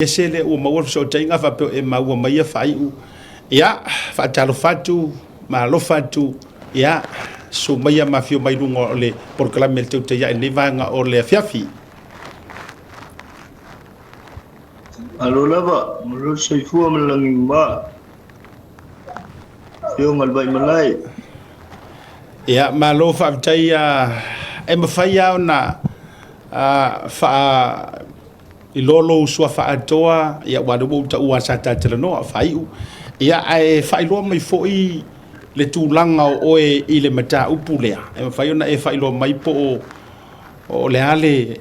Ese lea ua maua le fesootaiga faapea o e maua mai ia faaiu. Ia, faatalofa atu ma alofa atu, ia, susu maia ma afio mai luga o le polokalame a le Tautai Ae i lenei vaega o le afiafi. Malo lava, malo le soifua ma le lagi mama. Afioga i le Vaimalae. Ia, malo faafetai. E mafai lava ona faa i lo lou suafa atoa, ia aua o lea ua ou taua sa ta talanoa faaiu, ia ae faailoa mai foi le tulaga o oe i le mataupu lea. E mafai ona e faailoa mai po o le a le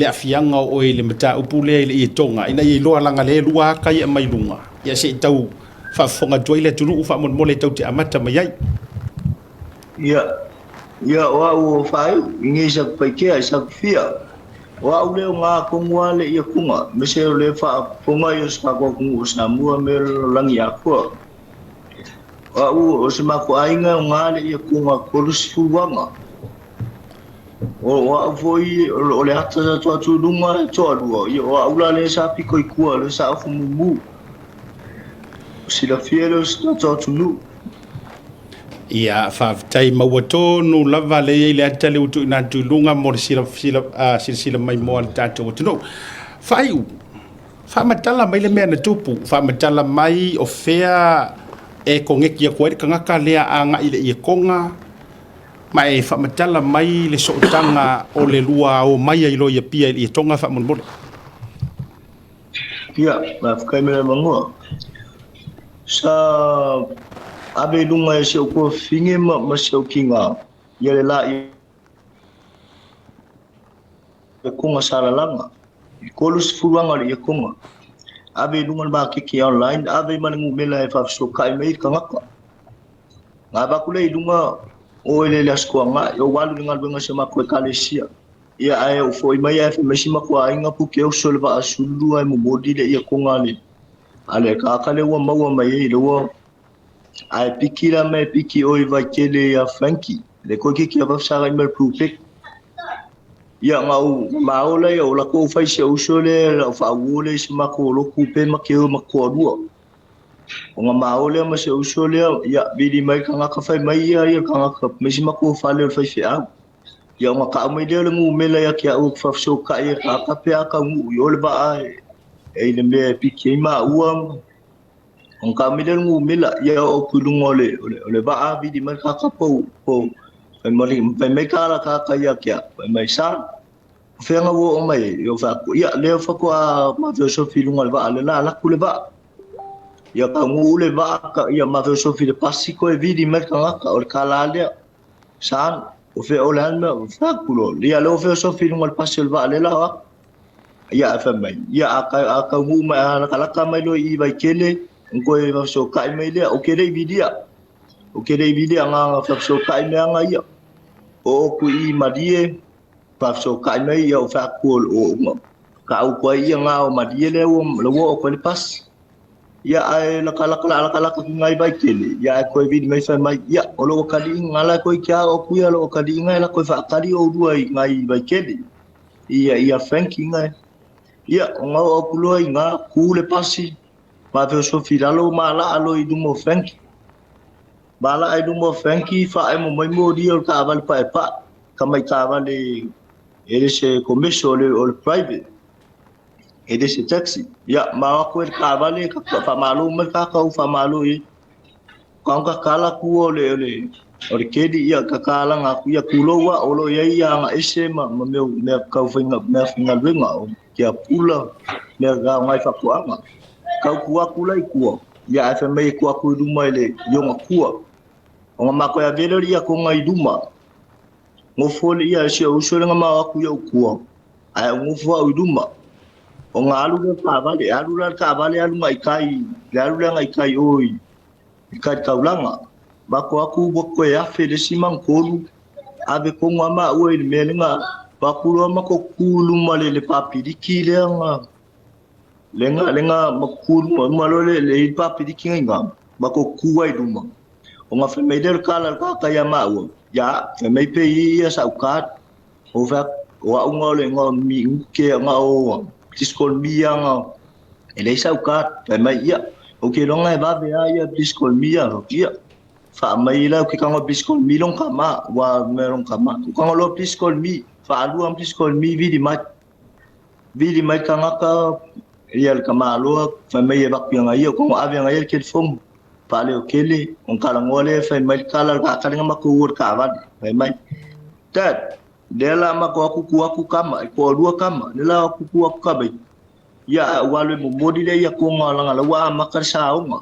aafiaga o oe i le mataupu lea i le ietoga, ina ia iloa leaga o lea e lua ata ia e aumai i luga, ia se i tau faafofoga atu ai le atunuu faamolemole tou te amata mai ai. Ia, ia o au o faaiu i nei Satupaitea i Satufia. O au lea o ngā kongu a le ia kunga, me se o le faafofoga i o se tātou atunuu o Samoa me o lagi atoa. O au o se matou aiga o ngā le ia kunga 30 anga. O au foi o le ata sa toa atu i luga e toalua, ia o au la lea sa pito i tua, lea sa ofu mumu. O silafia lea o se tātou atunuu. Ia, faafetai maua tonu lava lea e i ai le ata lea ua tuuina atu i luga mo le silasila mai moa le tatou atunuu. Faaiu, faamatala mai le mea na tupu, faamatala mai o fea e koneti atu ai le tagata lea agai i le ietoga, ma e faamatala mai le sootaga o le lua o mai ai loa i Apia i le ietoga faamolemole. Ia, faafetai mo le avanoa. Sa ave i luga e si ou tuafafine ma si ou tina ia le la ietoga sa lalaga, i 30 aga o le ietoga. Ave i luga le maketi online, ave ma le numera e faafesootai mai ai le tagata. Na ave atu lea i luga o ele le Aso Toonai, ou alu i le galuega a si o matou ekalesia. Ia ae ou foi mai ae fai mai si matou aiga puke oso i le vaa 12 e momoli le ietoga a le a le tagata lea ua maua mai ai le ua ae piki la mai piki oi Vaitele ia Frankie le koe kiki a vafesagai mai le Blue Pack. Ia na ou maola ia o latou fai si ou uso lea lau faauo lea i si matou lotu pe ma ke o ma toalua. O nga mao lea ma si ou uso lea ia vili mai le tagata fai mai ia ia le tagata mai si matou fale o le faifeau. Ia ona kau mai lea o le numera ia te au ou te faafesootai e tagata pe a taunuu i o le vaa e i le mea e piki ai maua. Ona kau mai lea o le numera, ia oo atu i luga o le, o le, o le vaa vili mai le tagata pou, pou. Fai mai, fai mai tala tagata ia te au, fai mai, sa, o fea na ua oo mai ai? Ia ou fai atu, ia, lea faatoa mafeosofi i luga o le vaa, le la alu atu le vaa. Ia taunuu le vaa, ia mafeosofi i le pasi koe vili mai le tagata, o le tala lea. Sa, o fea o le a le mea, o fea atu loa, ia lea ua feosofi i luga o le pasi o le vaa lea la o atu. Ia ae fai mai, ia a, a taunuu mai, a latalata mai loa i Vaitele, ona toe faafesootai mai lea, ou te le i vilia. Ou te le i vilia na ona faafesootai mai aga ia. Oo atu i Malie, faafesootai mai ia ou fai atu o tau ai ia na o Malie lea ua oo atu ai le pasi. Ia ae latalata la latalata ki ngai Vaitele, ia ae koe vili mai fai mai, ia o loo kaliiga la koe ki a o kuia loo kaliiga e la koe faakali oulua i ngai Vaitele. Ia ia Frankie ngai. Ia o ngau o kuloa i ngā ku le pasi, ma feosofi lalo ma laa lo i luma o Frankie. Ma laa i luma o Frankie faaemo mai moli o le taavale paepae, tamai taavale e le se commercial o le private. E le se taxi. Ia, ma o atu e le taavale, ka faamalo mai le tagata ou faamalo i ai. Ka tatala atu o le, o le, o le keli, ia tatalaga atu, ia tulou a, o lo o i ai ia aga ese ma, ma mea, mea tau faiga, mea faigaluega, o tiapula, mea gao ngai faatoaga. Tau tu atu la i tua, ia ae fai mai e tuu atu i luma i le, i ona tua. Ona matou ave lea o le iatoga i luma. Nofo le ia si ou uso le ma o atu i ou tua. Ae ou nofo au i luma. O nga alu lea taavale, alu la le taavale alu ngai tai, le alu lea ngai tai o i, i kai taulaga. Mako aku ua koe afe le isi mangkolu, ave kongu a maua i le mea lenga, vakuloa mako ku luma le le papiliki lea nga, lenga, lenga maku luma, luma lo le, le i papiliki ngai nga, mako ku ai luma. O nga fai mai lea le kala le kaka ia maua, ia, fai mai pe i ia sa ukat, o fai o au nga o le nga mi uke nga o discol mi nga E leai sau card. Fai mai, ia, ou te iloga e vave lava ia please call me ia. Ia, faamai la ou te tago please call me long kama, ua mea long kama. Ou tago loa please call me, faalua please call me vili mai. Vili mai tagata ia le tamaloa fai mai e avatu ia ia, ou tago ave ia le telefoni. Faaleotele, ona talanoa lea fai mai le tala o le taatale na matou ua i le taavale. Fai mai, Dad, lea la matou atu tu atu tama, e toalua tama, lea la atu tu atu tama, ia ae ou alu e momoli lea ia toga leaga la ua amata le saoga.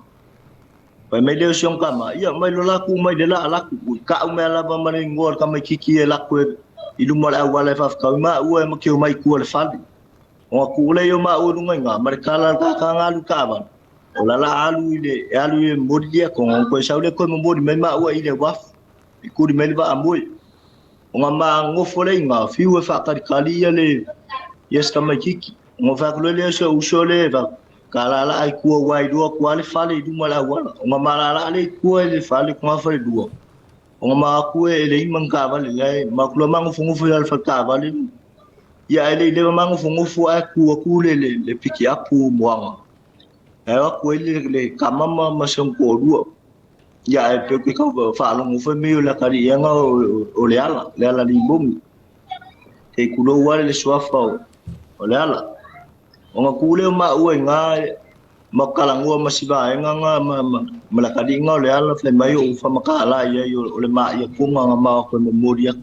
Fai mai lea o si ona tama, ia mai loa la tu mai lea la alatu, ui kau mea lava ma le igoa o le tamaititi e lako e i luma o le auala e faafetaui maua e ma keu mai i tua o le fale. Ona tuu lea o maua i luga i ina ma le tala a le tata na alu i taavale, o la la alu i le, e alu i le momoli lea toga, ona toe sau lea toe momoli mai maua i le uafu, i kuli mai le vaa moe. Ona ma nofo lea i ina, fiu e faatalitali ia le, ia si tamaititi. Ona fai atu loa lea o si ou uso lea e avatu, Kalaalaa i tua ua iloa atu lava le fale i luma o le auala. Ona malalaa lea i tua i le fale togafale lua. Ona ma atu e leai ma ni taavale la e ma atu loa magofogofu i lalo o le fale taavale. Ia ae le i leva magofogofu ae tu atu le le pikiapu moaga. Ae o atu ai le le tama ma ma si ona toalua. Ia ae pei ou te tau faalogo foi mei o le atalii aga o Leala, Leala Limogi. Te tulou lava le suafa o Leala. Ona tu lea o maua i ina ma talanoa ma si vaega na ma, ma, ma le atalii o Leala, fai mai o ufa makala i ai o le maia toga na ma atu e momoli atu.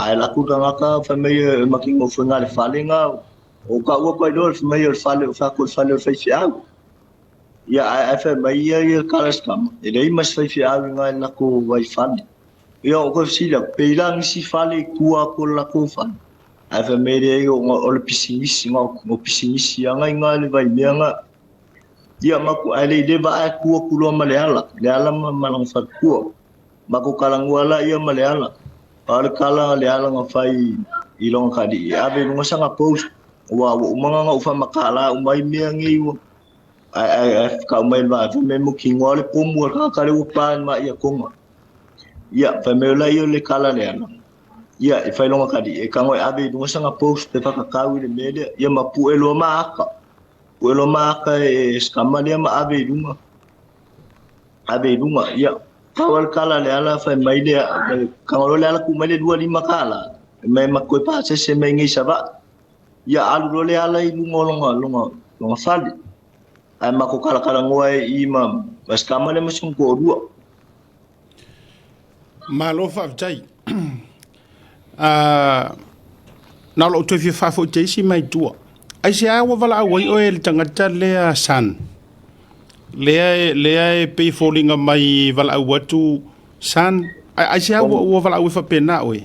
Ae alu atu le tagata fai mai e makinofo i ina le fale na, o taua atu ai loa fai mai o le fale o fai atu o le fale o le faifeau. Ia ae ae fai mai ia ia le tala e leai ma se faifeau i ina i le latou vai fale. Ia o koe fesili atu, pe i la nisi fale i tua atu o le latou fale. Ae fai mai leai o, o le pisinisi, o pisinisi aga i ina le vaimea na. Ia maku ae le i leva ae tu atu loa ma Leala, Leala ma, ma lona faletua. Matou talanoa la ia ma Leala. A o le tala a Leala na fai i lona kalii, e ave i luga sana post. Ua ua uma ona ou faamatala uma ai mea nei ua ae ae ae kau mai le vaega fai mai mo kinoa le pomu a le tagata lea ua pa i le maia toga. Ia, fai mai o la ia o le tala a Leala. Ia, e fai lona kalii, e tago e ave i luga sana post e whakatau i le mea lea. Ia ma pue loa ma aka. Pue loa ma aka e skama lea ma ave i luga. Ave i luga. Ia, pau le tala a Leala fai mai lea, tago loa Leala tuu mai le 25 tala. E mai ma koe pasese mai nei Savaii. Ia alu loa Leala i luga o lona, lona, lona fale. Ae matou talatalanoa ai i i ma, ma si tama lea ma si ona toalua. Malo faafetai. Na o lou toe fia faafoi te isi mai tua. Aisea ua valaau ai oe i le tagata lea San? Lea e, lea e pei e foliga mai valaau atu San. Aisea ua, ua valaau ai faapena oe?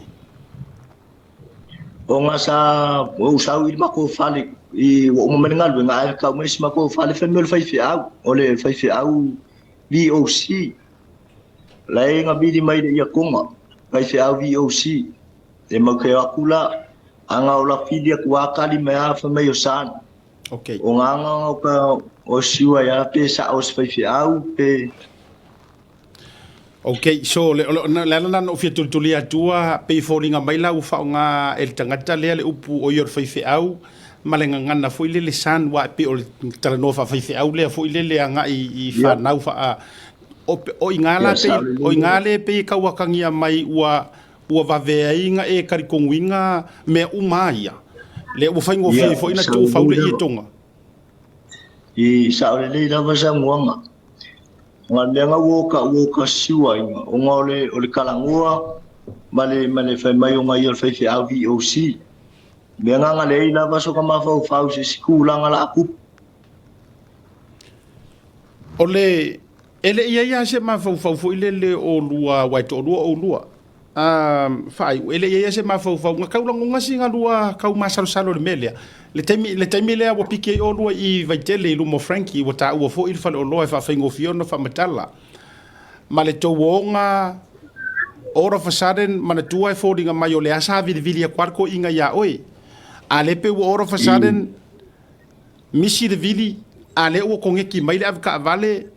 Ona sa ou sau i le matou fale i ua uma mai le galuega ae tau mai si matou fale fai mai o le faifeau, o le faifeau VOC. La e na vili mai le iakoga, faifeau VOC. E mau te o atu la, aga o la fili atu a kali mai a fai mai o San. Okay. O ngā anga o ka o siua ia pe sa o se faifeau pe. Okay, so le le le ala na fia tulituli atua pe foliga mai la ua faaaoga e le tagata lea le upu o ia o le faifeau ma le gagana foi lele San ua pei o le talanoa faafaifeau lea foi lele agai i fanau faa o, o iga la pe o iga le pe kauakagia mai ua ua vave ai na e talitonuina mea uma ia lea ua faigofie foi na tuufau le ietoga. I sao lelei lava saunoaga. O ngā mea nga ua ka ua ka siua inga o ngā o le o le talanoa ma le ma le fai mai o ngā ia o le faifeau VOC. Mea nga nga leai lava so ka mafaufau se isi tulaga la akupu. O le e le i ai lava se mafaufau foi lele o lua aua e toalua oulua faaiu e le i ai lava se mafaufau na tau lagona sina lua tau masalosalo i le mea lea le taimi le taimi lea ua piki ai oulua i Vaitele i luma o Frankie ua taua foi le faleoloa e faafaigofie ona faamatala ma le tou oga all of a sudden manatua e foliga mai o le a sa vilivili atu lava le toeaina ia oe a le pei ua all of a sudden misi le vili a lea ua koneki mai le avetaavale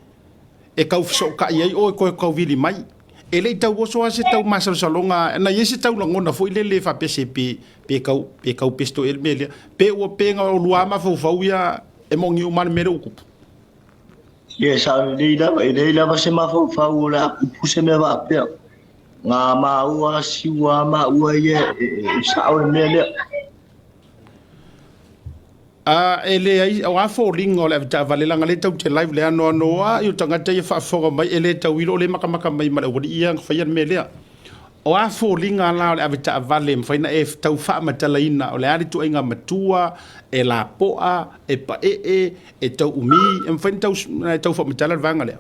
e tau fesootai ai oe toe tau vili mai. E le i tau oso lava se tau masalosaloga, na i ai se tau lagona foi lele faapea se pe, pe tau, pe tau pesto ea le mea lea. Pe ua pe na o lua lava mafaufau ia E moni uma le mea lea ua tupu. Ia, e sao lelei lava, e leai lava se mafaufau o le a tupu se mea faapea. Nga maua siua maua ia e sao le mea lea. A e leai, o a foliga o le avetaavale leaga lea tatou te live le anoanoa i o tagata ia faafofoga mai e le tauilo o lea e makamaka mai ma le aualii ia na faia le mea lea. O a foliga la o le avetaavale e mafai ona e tau faamatalaina o le a le ituaiga matua, e lapoa, e paee, e tau umi, e mafai ona e tau faamatala le vaega lea?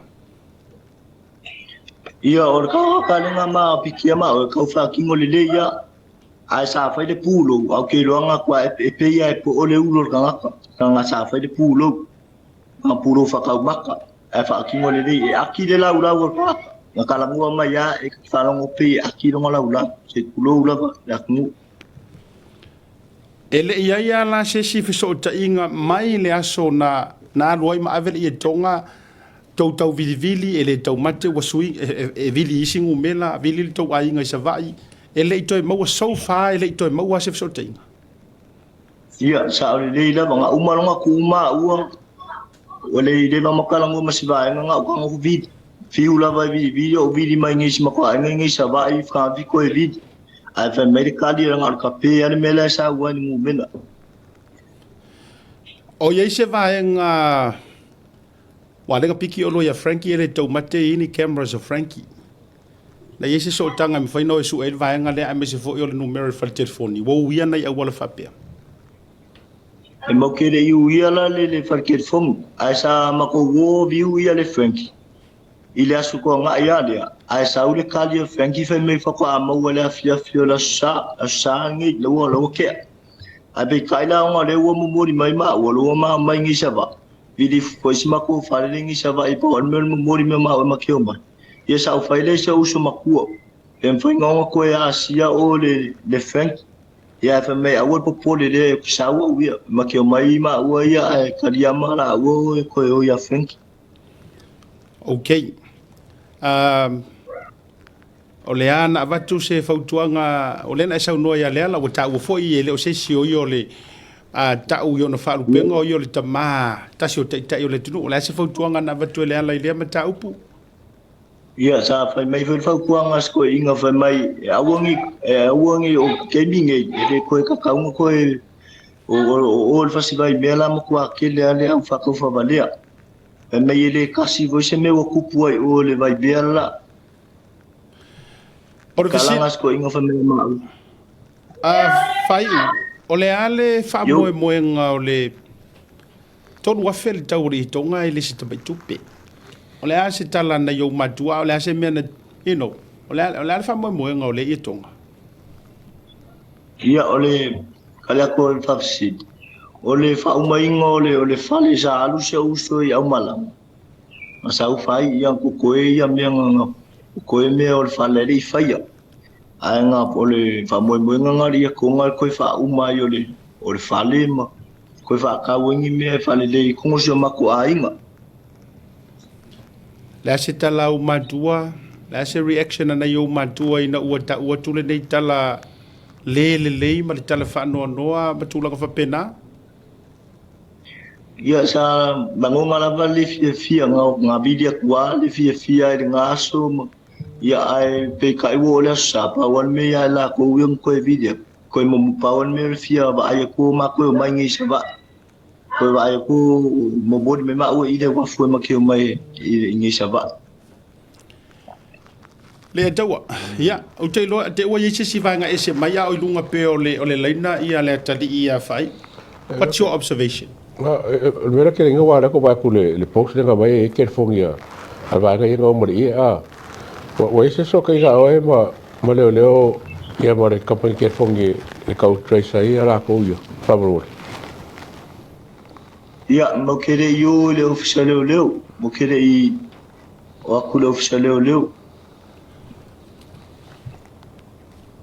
Ia, o le kalega ma pikia ma o e kau whākingo le le ia, ae sa fai le pulou, au ke iloa kua e pei e po o le ulo o le tagata, nga sa fai le pulou, nga pulou whakaumaka, ae whaakingo le lei, e aki le lau lau o le tagata, nga kalamua mai a e whalongo pei e aki longa lau lau, se pulou lava, le atunuu. E le i ai lava la se isi fesootaiga mai le aso na na alu ai ma ave le ietoga tou tau vilivili e le taumate ua sui e vili isi numela, vili le tou aiga i Savaii, e le i toe maua so far e le i toe maua se fesootaiga. Ia, sao lelei lava, nga uma longa ku uma ua, ua le i leva makalangua ma si vaega nga ukanga ku vili. Fiu lava e vili vili o vili mai ngai si makoainga ngai Savaii whakawhiko e vili. Ae fai mai le kali nga o le kape ale mea la e sa ua ni ngumela. O iai se vaega ua le piki o lo ia Frankie e le taumate i ni cameras o Frankie. Na iai se sootaga e mafai ona o e sue ai le vaega lea aemaise foi o le numera o le fale telefoni. Ua uia nai auala faapea. E mau ke le i uia la le fale telefoni. Ae sa makou o viu ia le Frankie. I le aso toa ngai a lea. Ae sa u le kali o Frankie fai mai whaka a maua le afiafi o le aso sa. Aso sa ngai laua laua kea. Ae pei kai la onga le ua momori mai ma ua lua ma mai ngi sa va. Vili foi si makou fale le ngi sa va i pa o le mea momori me ma o ma keo mai. Ia sa u fai le se uso makua. E mwhai ngonga koe a asia o le Frankie. Ia e fai mai aua le popole lea e saua uia. Ma keo mai ma ua ia ae kalia ma la ua o e koe o ia Frankie. Ok. O le a na avatu se fautuaga o lea na e saunoa ia Leala ua taua foi e le o se isi o ia o le tau i ona faalupega o ia o le tamā tasi o taitai o le atunuu. O le a se fautuaga na avatu e Leala i lea mataupu? Ia, sa fai mai foi le fautuaga a se toeaina fai mai e aua nei, e aua nei o taimi nei, e le toe tatau ona toe o le fasi vaimea la matua tele lava le au faataufavalea. Fai mai e le tasi foi se mea ua tupu ai o le vaimea la. O le fesili. Kalaga a se toeaina fai mai maau. Faaiu, o le a le faamoemoega o le 3,000 le tau o le ietoga e le se tamai tupe. O le a se tala nai ou matua, o le a se mea na, you know, o le a le faamoemoega o le ietoga? Ia, o le kale atu o le faafesili, o le faaumaina o le fale sa alu se uso i Aumalama, na sau fai ia kokoe ia mea nga kokoe mea o le fale le i faia. Ae nga o le faamoemoega nga le ietoga le koe faauma ai o le fale ma koe faatau ai ni mea e faalelei i totonu o si o matou aiga. Le a se tala au matua, le a se reaction a nai ou matua ina ua tau atu lenei tala le lelei ma le tala faanoanoa ma tulaga faapena? Ia, sa lagona lava le fiafia nga vili atu a le fiafia ai le gaso ma ia ae peitai ua o le aso sa pau a le mea ia e lakou ia ma koe vili atu. Koe mo pau a le mea o le fia vaai atu o makou e omai nei i Savaii. Koe vaai atu momoli mai maua i le uafu e ma ke omai i nei Savaii. Le taua. Ia, ou te iloa te ua iai se isi vaega ese mai a o i luga pea o le laina ia le atalii ia Faaiu. What's your observation? O le mea la kele inga wa lea ko vae atu le post lea na aumai e ai telefoni a le vaega ia na o ma le ie a. Ua i ai se fesootaiga a oe ma leoleo ia ma le company telefoni e tau trace ai ia latou ia faamolemole? Ia, mo ke le i o i le ofisa leoleo, mo ke le i o atu i le ofisa leoleo.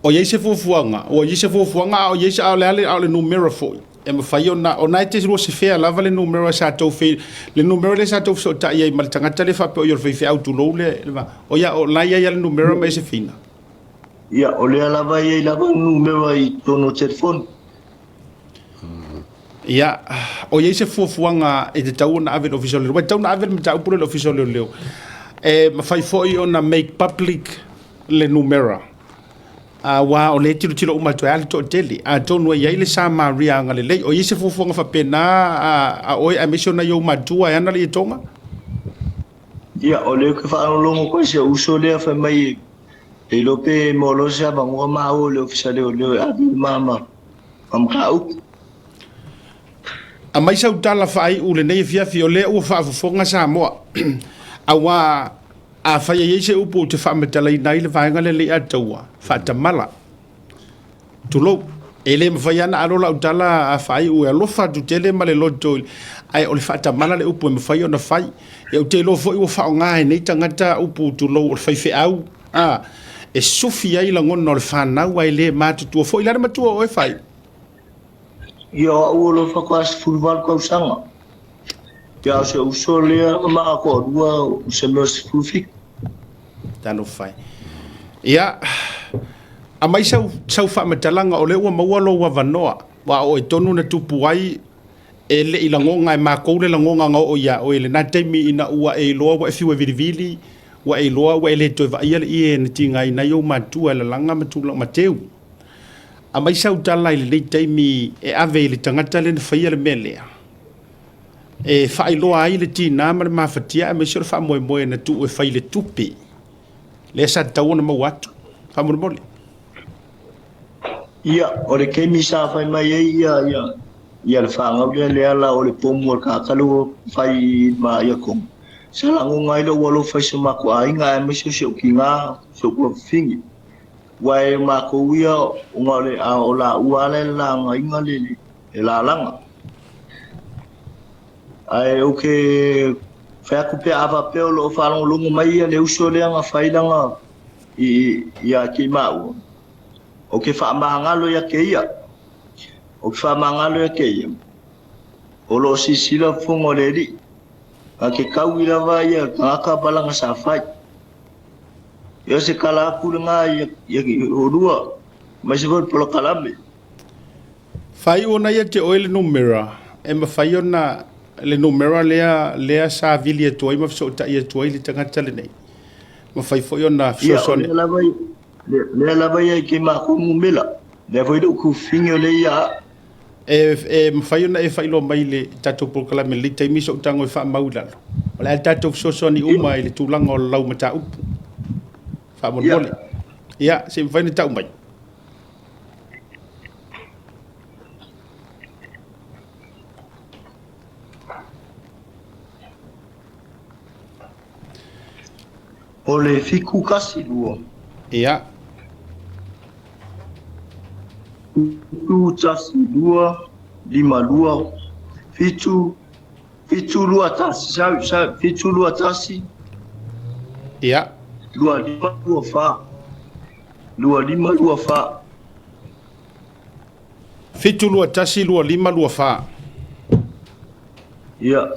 O iai se fuafuaga, ua iai se fuafuaga a o iai se a o le a le a o le numera foi e mafai ona ona e te lua sefea lava le numera sa tou fe le numera lea sa tou fesootai ai ma le tagata lea faapea o ia o le faifeau tulou le le va o ia o la iai a le numera ma e sefeina. Ia, o lea lava e iai lava numera i totonu o telefoni. Ia, o i ai se fuafuaga e tatau ona ave i le Ofisa o Leoleo, ua tatau ona ave le mataupu lea i le Ofisa o Leoleo, e mafai foi ona make public le numera, aua o lea e tilotilo uma atu ai lava le toatele. Atonu e i ai le Samaria agalelei. O i ai se fuafuaga faapena a oe aemaise o nai ou matua e ana le ietoga? Ia, o lea ou te faalogologo koe i si ou uso lea fai mai e iloa pe maua loa se avanoa maua i le Ofisa Leoleo e ave le ma ma mataupu. Aumai sau tala faaiu lenei afiafi, o lea ua faafofoga Samoa. Aua afai e i ai se upu ou te faamatalaina ai le vaega lea i Ataua, faatamala. Tulou. E le mafai lava ona alo lau tala a faaiu e alofa atu tele ma le loto, ae o le faatamala le upu e mafai ona fai. Ia, ou te iloa foi ua faaaoga e nei tagata upu tulou o le faifeau, a, e sufi ai lagona o le fanau ae le matutua foi. Le a le matua o oe faaiu? Ia, o au o lo o faatoa 18 tausaga. Ia, o si ou uso lea ma toalua o se mea o 17. Talofa e. Ia, aumai sau, sau faamatalaga o lea ua maua lou avanoa, aua o oe tonu na tupu ai, e le i lagoga e makou le lagoga na oo iā oe i lena taimi ina ua e iloa ua e fiu e vilivili, ua e iloa ua e le toe vaaia le ie na tigaina ai ou matua e lalaga ma tulaga ma teu. Aumai sau tala i lenei taimi e ave i le tagata lea na faia le mea lea, e faailoa ai le tiga ma le mafatia aemaise o le faamoemoe na tuu e fai i le tupe lea sa tatau ona maua atu. Faamolemole. Ia, o le taimi sa fai mai ai ia, ia, ia le fanau lea le ala o le pomu o le kakalo ua fai ma ia komu. Sa lagona ai lou alofa i si o matou aiga aemaise o si ou tiga, si ou tuafafine. Aua e matou ia ona o le o laua lava le lagaina le le lalaga. Ae ou te fai atu pe a faapea o lo o faalogologo mai ia le uso lea na fai lana i ia te i maua, ou te faamagalo ia te ia. Ou te faamagalo ia te ia, o lo o silasila fofoga o le Alii, na te taui lava ia tagata ma lana sa fai. Ia o se tala atu lena ia oulua, aemaise foi le polokalame. Faaiu ona ia te oe le numera e mafai ona le numera lea lea sa vili atu ai ma fesootai atu ai le tagata lenei. Mafai foi ona fesoasoani. Ia, o lea lava, lea lava ia i ke makou numera. Lea foi lou kufine o lea ia au. E, e mafai ona e faailoa mai le tatou polokalame i lenei taimi sou tago e faamau i lalo. O le a le tatou fesoasoani uma i le tulaga o le lau mataupu. Faamolemole. Ia, se i mafai ona tau mai. O le 712. Ia. 7 1 2 5 2 7 7 2 1 sorry, sorry, 7 2 1 Ia. 2 5 2 4 2 5 2 4. 7 2 1 2 5 2 4. Ia.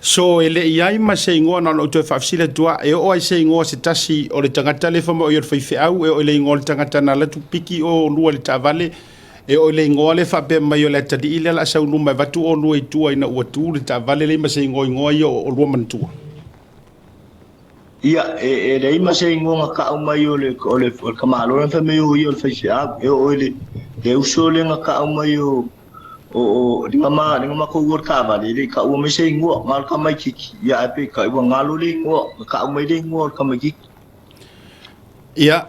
So, e le i ai ma se igoa na ona ou toe faafesili atu lava, e oo ai se igoa se tasi o le tagata lea e fai mai o ia o le faifeau, e oo i le igoa o le tagata na alu atu piki oulua i le taavale, e oo i le igoa lea e faapea mai o le atalii lea o le a sau i luma e avatu oulua i tua ina ua tu le taavale, leai ma se igoa igoa ia o oulua manatua. Ia, e, e leai ma se igoa na kau mai o le, o le, o le tamaloa na fai mai o ia o le faifeau. E oo i le, le uso lea na kau mai o, o, o, le ma, le matou o le taavale, e le i taua mai se igoa, na o le tamaitiiti. Ia, ae peitai ua galo le igoa, na kau mai le igoa o le tamaitiiti. Ia,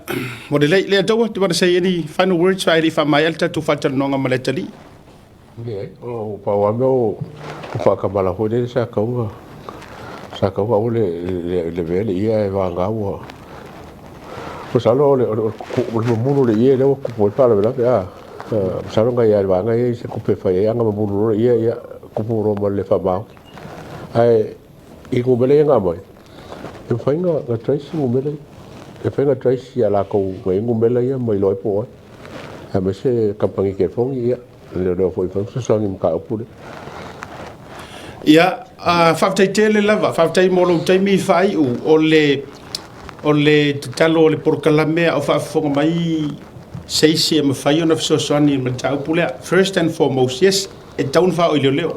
ua lelei. Leiataua, do you want to say any final words ae le i faamaea le tatou faatalanoaga ma le atalii? Leai, o pau lava mea o faatamala foi lele sa tatau ona sa tatau ona aua le le avea le ie ae vagana ua masalo o le o le mamulu o le ie lea ua tupu ai le faalavelave a. Masalo na i ai le vaega ia i se tupe e fai ai ana mamulu loa le ie ia tupu loa ma le le faamaoni. Ae i numera ia na aumai, e mafai ona trace numera ia. E mafai ona trace ia latou na i ai numera ia ma iloa ai po o ai. Aemaise kamupani telefoni ia leoleo foi e mafai ona fesoasoani i le mataupu lea. Ia, faafetai tele lava, faafetai mo lou taimi faaiu. O le, o le tatalo o le polokalame a o faafofoga mai se isi e mafai ona fesoasoani i le mataupu lea. First and foremost, yes, E tatau ona faaoo i leoleo.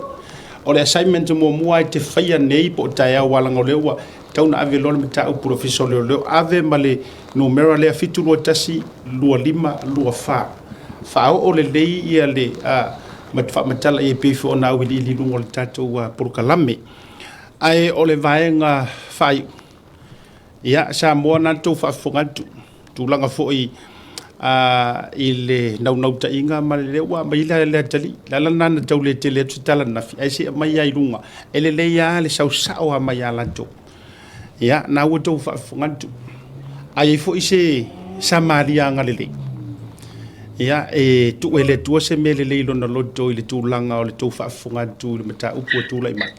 O le assignment muamua e te faia nei po o taeao aua leaga o lea ua tatau ona ave loa le mataupu i le Ofisa o Leoleo, ave ma le numera lea 721 25 24. Faaoo lelei ia le faamatala i ai pei foi ona auiliili i luga o le tatou polokalame. Ae o le vaega faaiu, ia Samoa na tou faafofoga atu, tulaga foi i le naunautaiga ma le ua aumai ai le atalii. O le ala lena na tau le tele atu se tala ananafi, ae se i aumai lava i luga. E lelei lava le sau sao lava mai ia latou. Ia, na ua outou faafofoga atu. A i ai foi se Samaria agalelei, ia, e tuu e le Atua se mea lelei i lona loto i le tulaga o le tou faafofoga atu i le mataupu ua tulai mai.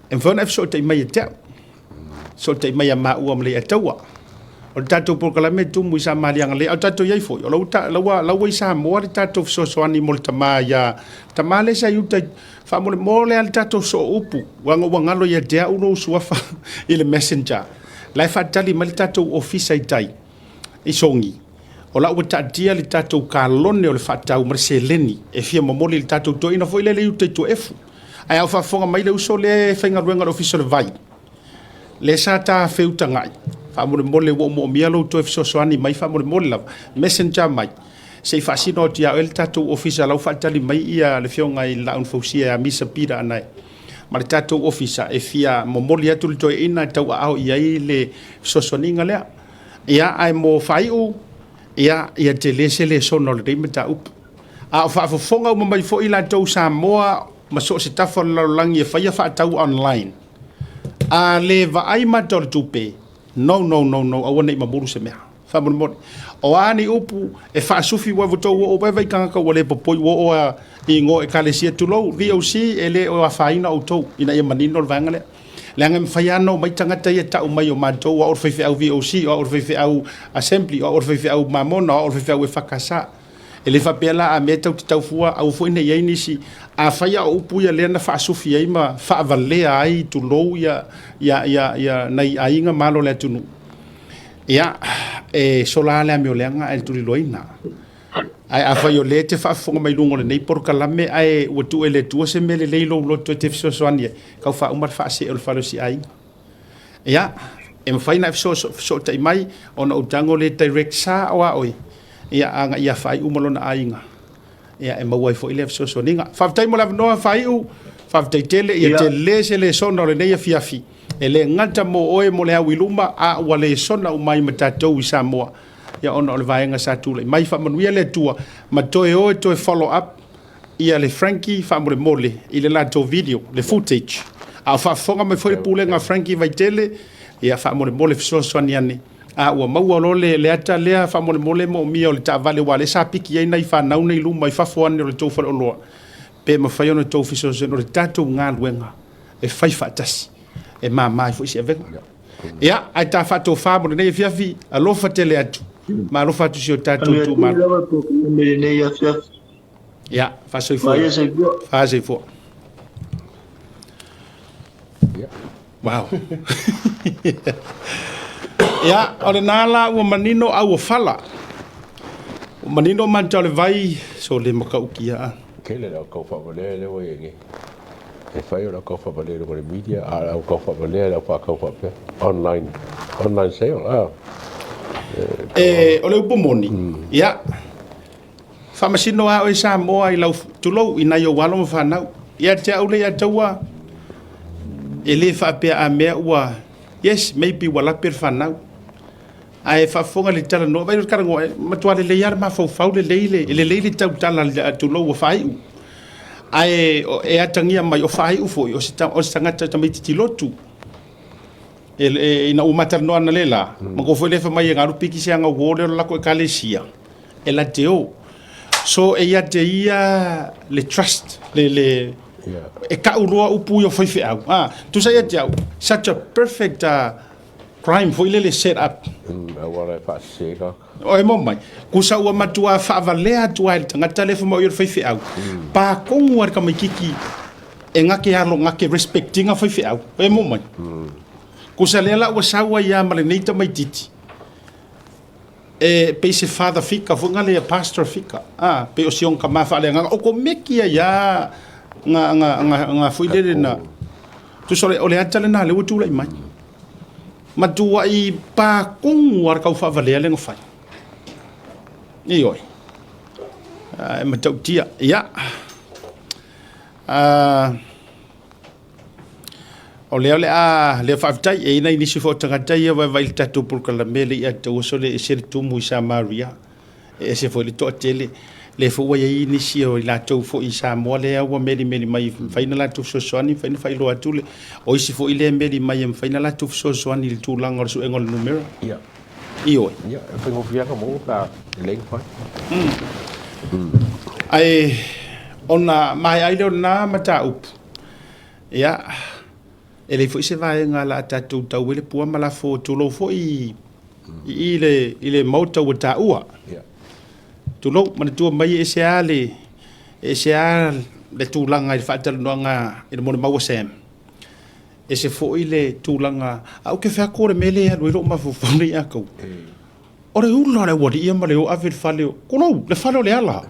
E mafai ona e fesootai mai ia te au, fesootai mai ia maua ma Leiataua. O le tatou polokalame e tumu i Samaria Agalelei, a o tatou i ai foi, o la ua, la ua i Samoa le tatou fesoasoani mo le tama ia, tama lea sa i uta, faamolemole lava le tatou sooupu, leaga ua galo ia te au lou suafa i le messenger. La e faatali mai le tatou ofisa i tai, i Sogi. O la ua taatia le tatou kalone o le faatau ma le seleni e fia momoli i le tatou toeaina foi lele i uta i Tuaefu. Ae a o faafofoga mai le uso lea e faigaluega i le Ofisa o le Vai, lea sa ta feutagai, faamolemole ua ou moomia lou toe fesoasoani mai faamolemole lava, messenger mai, se i faasino atu ia oe le tatou ofisa la ua faatali mai ia le afioga i le Laauna Fausia ia Misa Peter Anae ma le tatou ofisa e fia momoli atu le toeaina e tauaao i ai le fesoasoaniga lea. Ia, ae mo faaiu, ia, ia tele se lesona o lenei mataupu. A o faafofoga uma mai foi latou Samoa ma so o se tafa o le lalolagi e faia faatau online, a le vaai mata o le tupe, no, no, no, no, aua ne i mamulu se mea. Faamolemole. O a ni upu e faasufi ua outou oo vaivai tagata ua le popoi ua oo a i igoa ekalesia tulou, VOC e le o afaina outou ina ia manino le vaega lea. Leaga e mafai lava ona omai tagata ia tau mai o matou o au o le faifeau VOC, o au o le faifeau Assembly, o au o le faifeau Mamona, o au o le faifeau EFKS. E le faapea la a mea e tatou te tau fua, aua foi ne i i ai nisi. Afai a o upu ia lea na faasufi ai ma faavalea ai, tulou, ia, ia, ia, ia nai aiga ma alo o le atunuu, ia, e sola lava le amioleaga ae tuliloaina. Ae afai o lea e te faafofoga mai i luga o lenei polokalame ae ua tuu e le Atua se mea lelei i lou loto e te fesoasoani ai, tau faauma le faasee o le fale o si aiga. Ia, e mafai ona e fesootai mai ona ou tago lea direct sao lava oe, ia, agai ia faaiu ma lona aiga, ia, e maua ai foi lea fesoasoaniga. Faafetai mo le avanoa faaiu, faafetai tele, ia tele se lesona o lenei afiafi. E le gata mo oe mo le au i luma, a ua lesona uma ai ma tatou i Samoa, ia ona o le vaega sa tulai mai. Faamanuia le Atua ma toe o e toe follow up ia le Frankie faamolemole i le latou video, le footage. A o faafofoga mai foi le pulega a Frankie Vaitele, ia faamolemole fesoasoani ane. A ua maua loa le, le ata lea faamolemole moomia o le taavale aua o lea sa piki ai nai fanau nei luma i fafo ane o le tou faleoloa, pe mafai ona outou fesoasoani o le tatou galuega e fai faatasi e mama ai foi se avega. Ia, ae ta faatofa mo lenei afiafi, alofa tele atu, ma alofa atu si o tatou itumalo. Ia, faasoifua. Faasoifua. Wow. Ia, o lena la ua manino au o fala. Ua manino manta o le vai, so le matautia a. Tele le au tau faavalea lea ua i ai nei. E fai o le au tau faavalea i luga o le media, a o le au tau faavalea le au faatau faapea, online, online sale, a. E, o le upu moni, ia, faamasino lava oe Samoa i lau, tulou, i nai ou alo ma fanau. Ia te au Leiataua, e le faapea a mea ua, yes, maybe ua lape le fanau, Ae faafofoga i le talanoa, vaai le talanoa, e matua lelei lava le mafaufau, lelei le, lelei le tautala, tulou, ua faaiu. Ae e atagia mai, o faaiu foi, o se, o se tagata tamaitiiti lotu. E, e, ina ua ma talanoa analeila, mm. ma foi le fai mai e galu piki se anga uo le o le lako ekalesia, e la te o. So e ia te ia le trust, le, le, yeah. e kau loa upu i o faifeau. Ah, tusa ia te au, such a perfect uh, Crime foi lele set up. Auala e faasese ka. O e mo mai. Kusa ua matua faavalea atu ai le tagata lea fai mai o ia le faifeau. Pa kogu a le tamaititi e gake alo gake respect ina faifeau. E mo mai. Kusa lea la ua sau ai a ma lenei tamaititi. E pei se Father Fika foi nga le Pastor Fika. A pei o si ona tama faaleagaga o Komeki ai a nga nga nga nga foi lele na tusa o le ata lena lea ua tulai mai. Matuai pakogu a le taufaavaleale na fai. Ioe. E matautia. Ia. O lea o le a lea faafetai e i ai nisi foi o tagata ia vaivai i le tatou polokalame le ia taua sole ese le tumu i Samaria e ese foi le toatele lea foi ua i ai nisi o i latou foi i Samoa lea ua melimeli mai e mafai ona latou fesoasoani mafai ona faailoa atu le o isi foi lea e meli mai e mafai ona latou fesoasoani i le tulaga o le suega o le numera. Ia. Ioe. Ia, e faigofie lava maua pe a lelei ona fai. Ae ona maea ai lea o lena mataupu, ia, e leai foi se vaega o le a tatou tau ai le pua ma lafo, tulou foi i i i le Maota ua taua. Tulou, manatua mai e ese lava le, e ese lava le tulaga i le faatalanoaga i le molimau a Sam. Ese foi le tulaga, a ou te fai atu o le mea lea e alu ai lou mafaufau nei Atoa. O le ula o le aualii ia ma le o ave i le fale o, tulou, le fale o Leala.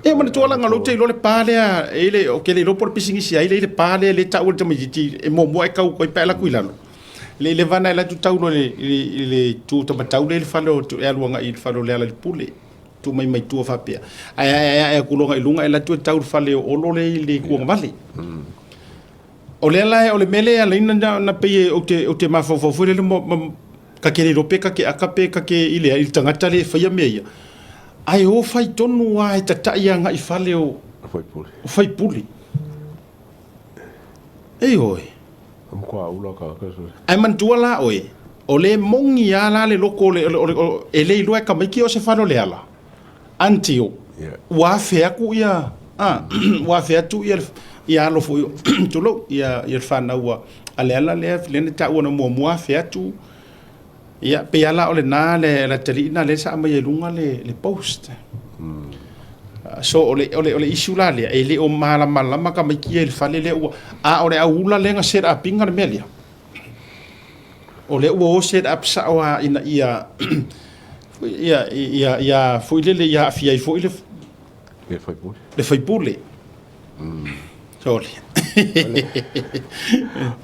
E manatua la lou te iloa le pa lea, e le, ou te le iloa po o le pisinisi ai lea i le pa lea e taua e le tamaitiiti e muamua e tau ai pe a alu atu i lalo. Le leva ona alu atu tau loa i le itu tamatau lea i le fale o, e alu agai i le fale o Lealailepule. Tuu mai mai tua faapea. Ae ae ae atu loa i luga e alu atu e tau i le fale o Olo lea i le itu agavale. O lea la o le mea lea e ala ai ona pei ou te mafaufau foi lele ta te le iloa pe ta te aka pe ta te i le tagata lea e faia mea ia. Ae o fai tonu lava e tatai agai i fale o faipule. Ioe. Ae manatua la oe, o lea e moni lava la le loko e le iloa e tamaiti o se fale o Leala until ua afe atu ia ua afe atu ia ia alo foi tulou ia ia le fanau a Leala lea lea na taua na muamua afe atu ia pei lava la o lena le atalii lena lea sa aumai ai i luga le post. So o le issue la lea e le o malamalama tamaiti ia i le fale lea ua a o le au ula lea na set up ina le mea lea. O lea ua o set up sao lava ina ia ia ia ia foi lele ia aafia ai foi le faipule. Le faipule. Sorry.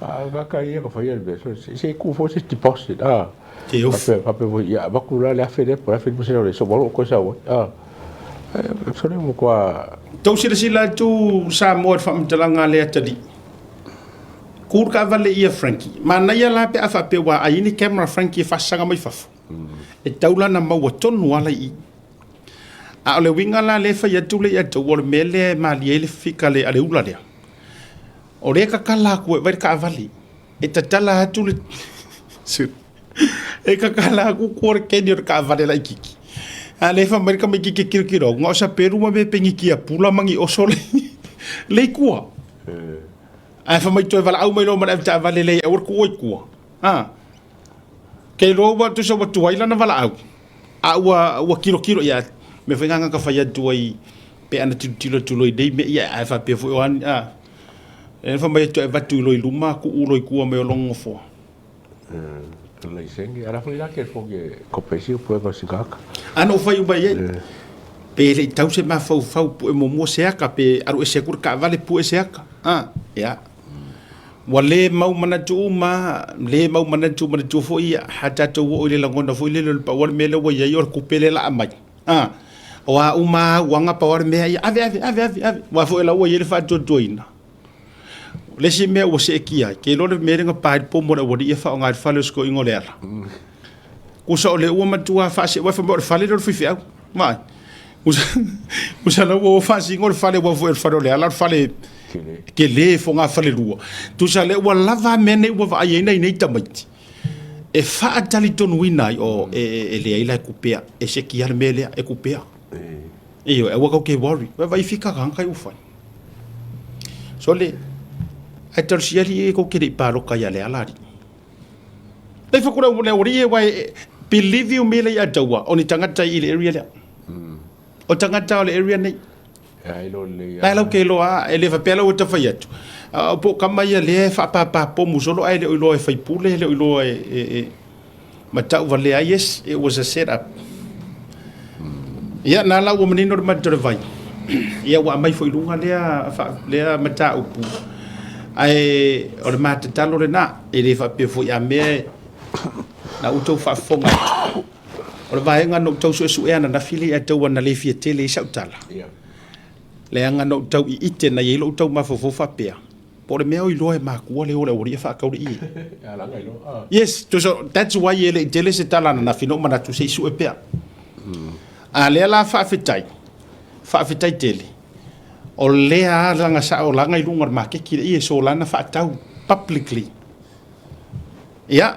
A kaka ia ka faia le mea, so se ku foi se deposit a. Te ofu. Faapea faapea foi ia avatu la le afe lea po o le 1500 o le soa o koe sau ai. A. So le mo koa Tou silasila atu Samoa i le faamatalaga a le atalii. Ku le taavale ia Frankie. Manaia la pe a faapea ua ai ni camera Frankie e faasaga mai fafo. E tatau la ona maua tonu lava la i i. A o le uiga la lea e fai atu le ia te au, o le mea lea e malie ai le fika a le ula lea, o lea e tatala atu e vaai le taavale, e tatala atu le e tatala atu tua le keni o le taavale laitiiti. A o lea e fai mai le tamaitiiti e tilotilo atu, na o sapelu ma mea penikia pula ma ni oso le i tua. Ae fai mai toe valaau mai loa ma le avetaavale lea aua le tuua i tua. A. Ke iloa ua tusa ua tuai lana valaau, a ua ua tilotilo ia mea foi na ka fai atu ai pe ana tilotilo atu loa i nei mea ia ae faapea foi o a e fai mai atu e avatu loa i luma tuu loa i tua mai o lona nofoa. Laisene ala foi la ke fo ke kopesi o puega o sikaka. Ana ou fai uma i ai. Pe le i tau se mafaufau pue muamua se aka pe alu ese atu le taavale pue se aka. A, ia. Ua le mau manatu uma, le mau manatu manatua foi a tatou oo i le lagona foi lele o le pau o le mea lea ua i ai o le tupe lea o le a aumai. A, o a uma lava auaga pau lava le mea ia ave, ave, ave, ave, ave. Aua foi o la ua i ai le faatuatuaina. O le isi mea ua seetia ai, ke iloa le mea lea na pa ai le pomu a le aualii e faaaoga i le fale o si toeaina o Leala. Kusa o lea ua matua faase, aua fai mai o le fale lea o le faifeau. Vaai. Kusa, kusa la ua faasino le fale, aua foi o le fale o Leala o le fale tele fogafalelua. Tusa lea ua lava mea nei ua vaai ai nai nei tamaiti e faatalitonuina ai, o e leai la e kupea, e seki lava le mea lea, e kupea. Ioe, aua tou te worry. Vaai fika tagata ia ua fai. Sole, ae talosia alii e tou te le i palota ia Leala alii. Lei fa kura le aualii e wai believe you me lei ataua o ni tagata i le area lea. O tagata o le area nei. La e lau ke iloa a, e le faapea la ua ta fai atu. O po o kama ia lea e faapapa pomu solo ae le o iloa e faipule, le o iloa e Ma tauvalea ai, yes, it was a set up. Ia, na la ua manino le mata o le vai. Ia, ua aumai foi i luga lea, lea mataupu. Ae o le ma tatalo lena, e le faapea foi a mea na ou tau faafofoga atu. O le vaega na ou tau suesuea ananafi lea ia tau ana le fia tele ai sau tala. Leaga na ou tau iite na i ai lou tau mafaufau faapea, Po o le mea o iloa e makua le o le aualii e faatau le ie. Yes, so that's why e le i tele se tala ananafi na ou manatu se i sue pea. A lea la faafetai, faafetai tele, o lea lava laga sao laga i luga o le maketi le ie, so lana faatau publicly. Ia,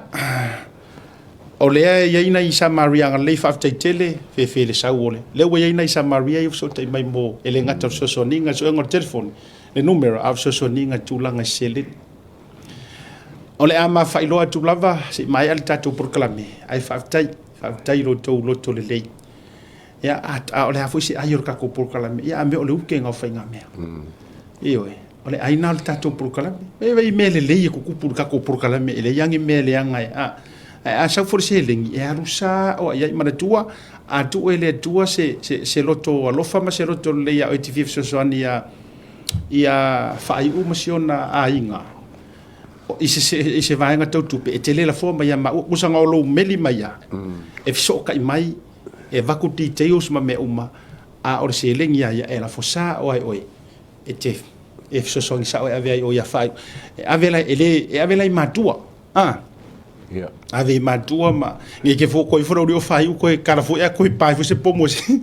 o lea e i ai nai Samaria agalelei faafetai tele, fefe le sau o le. Lea ua i ai nai Samaria ia ua fesootai mai mo, e le gata o le fesoasoaniga, le suega o le telefoni, le numera, a o fesoasoaniga i tulaga i seleni. O le a ma faailoa atu lava se i maea le tatou polokalame, ae faafetai, faafetai i lo outou loto lelei. Ia, a, a o le a foi se ai o le tatou polokalame, ia a mea o le ukega o faigamea. Ioe, o le ai na o le tatou polokalame. E vei mea lelei e tutupu i le tatou polokalame, e leai lava ni mea leaga e, a, ae a sau foi le seleni, e alu sao lava i ai. Manatua, a tuu e le Atua se, se, se loto alofa ma se loto lelei ia oe e te fia fesoasoani ia, ia faaiu ma si ona aiga i se, i se vaega tau tupe, e te le lafoa mai ia maua. Tusa na o lou meli mai lava, e fesootai mai, e avatu details ma mea uma, a o le seleni lava ia e lafo sao lava e oe e te e fesoasoani sao e ave ai o ia faaiu. E ave la, e le, e ave la i matua. A. Yeah. Ave i matua ma nei ke fo koi fo uri o faaiu koe kala foi a koe pai foi se pomo se.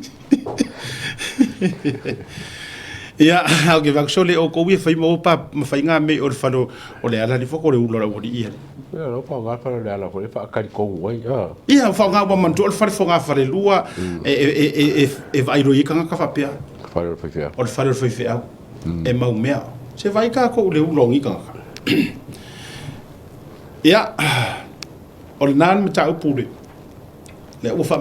Ia, au ke vaku sole o kou ia fai mo pa ma fai ngā me o le falo o le ala li fo ko le ulo la uri ia. Ia, lo pa ngā falo le ala foi fa kari kongu ai. Ah. Ia, fa ngā wa mantu o le fale fo ngā fale lua e e e e e vai roi ka ngā ka whapea. Fale o le faifeau. O le fale o le faifeau. E mau mea. Se vai ka ko le ulo ngi ka. Ia, o lena le mataupu le, lea ua faamanino.